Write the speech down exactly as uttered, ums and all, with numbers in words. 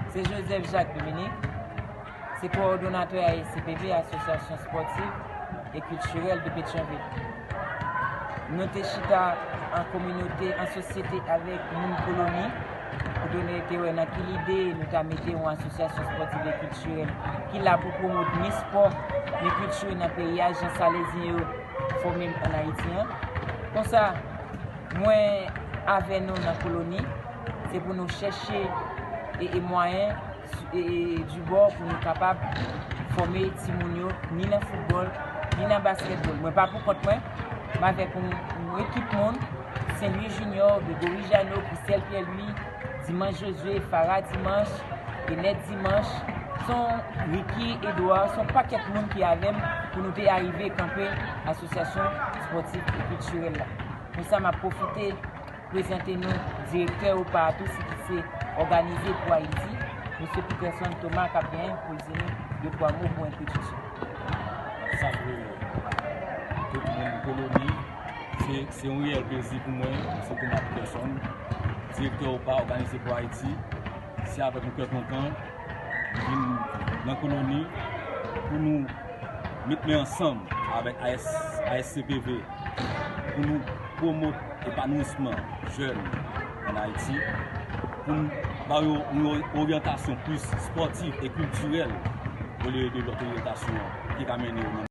Se Joseph Jacques Dominique, se kowòdonatè A S C P V, Asosyasyon Spòtiv e Kiltirèl de Petyonvil. Nou te chita an kominote, an sosyete avèk moun Koloni, pou nou te wè nan ki lide nou ta mete yon asosyasyon spòtiv e kiltirèl ki la pou pwomot ni spò, ni kilti nan peyi a, jan Salezyen yo fòme l ann Ayiti an. Konsa, mwen avè nou nan Koloni, se pou nou chèche e, e mwayen e, e, dibò pou nou kapab fòme timoun yo, ni nan foutbòl, ni nan baskètbòl. Mwen pa pou kont mwen, m avèk yon, yon ekip moun, Saint Louis Junior, Gregory Jeannot, Christel Pierre Louis, Dimanche Josué, Farah Dimanche, Enèt Dimanche, se yon Ricky Edouard, se yon pakèt moun ki avè m pou nou te arive kanpe asosyasyon spòtiv e kiltirèl la. Konsa, m ap pwofite prezante nou direktè OPA a tou, si ki se Òganize pou Ayiti, mesye Peterson Thomas, k ap genyen pou l di nou de twa mo pou entwodiksyon. Salye tout moun Koloni. Se, se yon reyèl plezi pou mwen, se Thomas Peterson, direktè OPA, Òganize pou Ayiti. Se avèk yon kè kontan m vin nan Koloni pou nou met men ansanm avèk A S, A S C P V pou nou pwomot epanouisman jèn ann Ayiti, pou n ba yo yon oryantasyon plis spòtiv e kiltirèl olye de lòt oryantasyon ki ka mennen yo nan